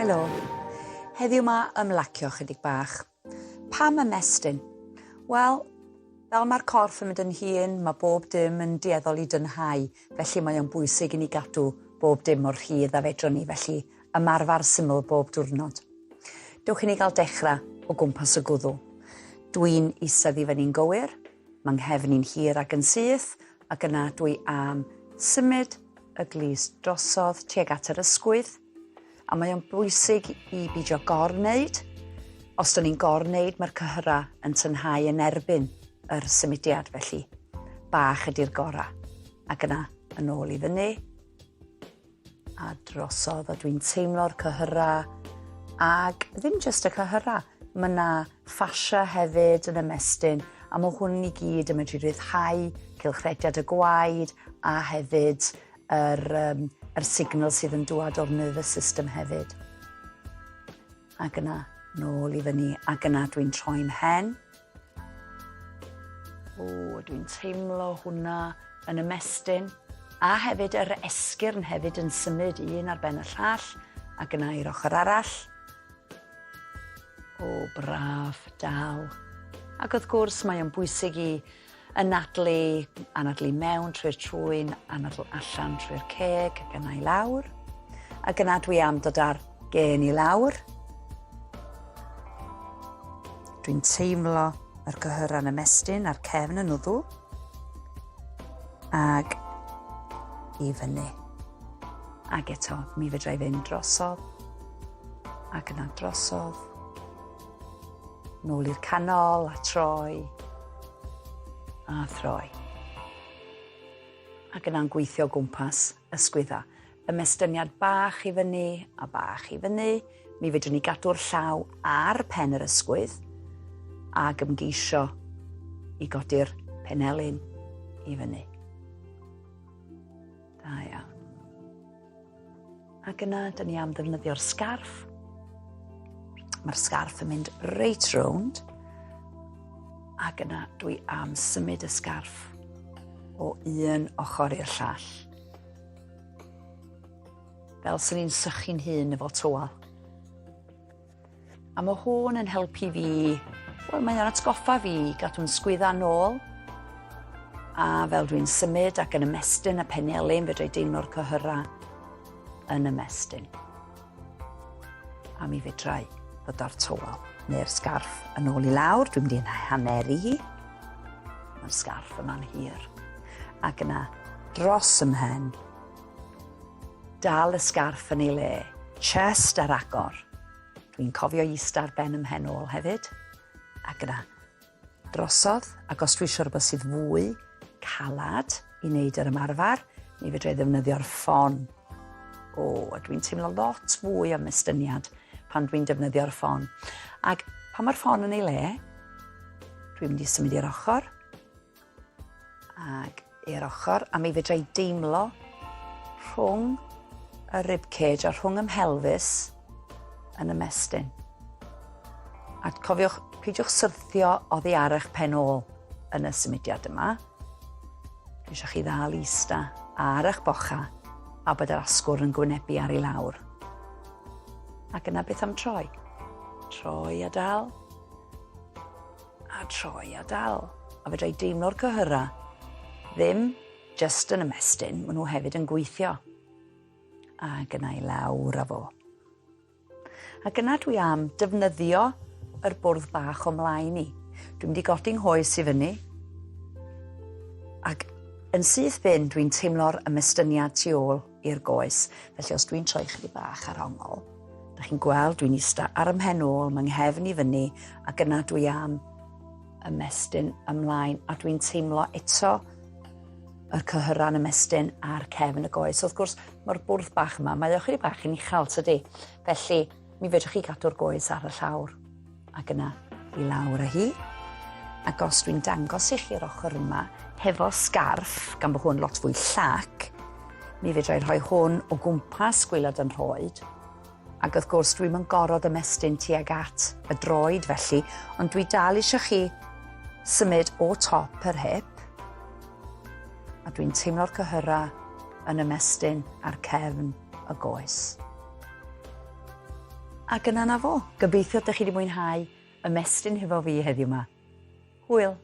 Helo. Heddiw 'ma ymlacio chydig bach. Pam ymestyn? Wel, fel mae'r corff yn mynd yn hŷn, mae bob dim yn dueddol i dynhau, felly mae o'n bwysig i ni gadw bob dim mor rhydd a fedrwn ni, felly ymarfer syml bob diwrnod. Dewch i ni gael dechrau o gwmpas y gwddw. Dwi'n eistedd i fyny'n gywir, mae 'nghefn i'n hir ac yn syth, ac yna dwi am symud y glust drosodd tuag at yr ysgwydd, a mae o'n bwysig i beidio gor-wneud. Os dyn ni'n gor-wneud, mae'r cyhyrau yn tynhau yn erbyn yr symudiad, felly bach ydy'r gorau. Ac yna, yn ôl i fyny, a drosodd, a dwi'n teimlo'r cyhyrau, ac ddim jyst y cyhyrau, mae yna ffasio hefyd yn ymestyn, a mae hwn i gyd yn medru rhyddhau cylchrediad y gwaed a hefyd yr, um, yr signal sydd yn dŵad o'r nervous system hefyd. Ac yna, nôl i fyny, ac yna dwi'n troi mhen. O, dwi'n teimlo hwnna yn ymestyn. A hefyd yr esgyrn hefyd yn symud un ar ben y llall, ac yna i'r ochr arall. O, braf, dal. Ac wrth gwrs, mae o'n bwysig i anadlu, anadlu mewn trwy'r trwyn, anadlu allan trwy'r ceg, ac yna i lawr. Ac yna dwi am dod â'r gen i lawr. Dwi'n teimlo yr cyhyrau'n ymestyn a'r cefn yn wddw. Ac i fyny. Ac eto, mi fedra i fynd drosodd, ac yna drosodd, nôl i'r canol a troi, a throi. Ac yna'n gweithio o gwmpas y sgwydda. Ymestyniad bach i fyny a bach i fyny. Mi fedrwn ni gadw'r llaw ar pen yr ysgwydd ac ymgeisio i godi'r penelin i fyny. Da iawn. Ac yna, dyn ni am ddefnyddio'r sgarff. Mae'r sgarff yn mynd reit rownd. Ac yna, dwi am symud y sgarff o un ochr i'r llall. Fel sy'n ni'n sychu'n hun efo tywal. A mae hwn yn helpu fi, wel mae o'n atgoffa fi i gadw'n sgwydda nôl. A fel dwi'n symud ac yn ymestyn y penelin, fedra i deimlo'r cyhyrau yn ymestyn. A mi fedra i ddod â'r tywel neu'r sgarff yn ôl i lawr. Dwi'n mynd i'n haneru hi. Mae'r sgarff yma'n hir. Ac yna dros ym mhen Dal y sgarff yn ei le. Chest ar agor. Dwi'n cofio ista ar ben 'y mhen ôl hefyd. Ac yna drosodd, ac os dwi eisiau rhywbeth sydd fwy calad i wneud yr ymarfer, mi fedra i ddefnyddio'r ffon. O, a dwi'n teimlo lot fwy o ymestyniad pan dwi'n defnyddio'r ffon. Ac pan mae'r ffon yn ei le, dwi'n mynd i symud i'r ochr, Ac i'r ochr, a mi fedra i deimlo rhwng y ribcage a rhwng y mhelfis yn ymestyn. A cofiwch, peidiwch syrthio oddi ar eich pen ôl yn y symudiad yma. Dwi eisiau chi ddal ista ar eich bocha a bod yr asgwrn yn gwynebu ar ei lawr. Ac yna beth am troi? Troi a dal. A troi a dal. A fedra i deimlo'r cyhyrau ddim jyst yn ymestyn, maen nhw hefyd yn gweithio. Ac yna i lawr â fo. Ac yna dwi am defnyddio yr bwrdd bach o mlaen i. Dwi'n mynd i godi nghoes i fyny. Ac yn syth bin dwi'n teimlo'r ymestyniad tu ôl i'r goes. Felly os dwi'n troi chydig bach ar ongl, da chi'n gweld dwi'n ista ar 'y mhen ôl, mae nghefn i fyny, ac yna dwi am ymestyn ymlaen, a dwi'n teimlo eto yr cyhyrau'n ymestyn ar cefn y goes. Wrth gwrs, mae'r bwrdd bach yma, mae o chydig bach yn uchel, tydi? Felly, mi fedrwch chi gadw'r goes ar y llawr. Ac yna i lawr â hi. Ac os dwi'n dangos i chi'r ochr yma hefo sgarff, gan bod hwn lot fwy llac, mi fedra i rhoi hwn o gwmpas gwaelod yn rhoed. Ac wrth gwrs dwi'm yn gorfod ymestyn tuag at y droed felly, ond dwi dal eisiau chi symud o top yr hip. A dwi'n teimlo'r cyhyrau yn ymestyn ar cefn y goes. Ac yna 'na fo. Gobeithio dych chi wedi mwynhau ymestyn hefo fi heddiw 'ma. Hwyl!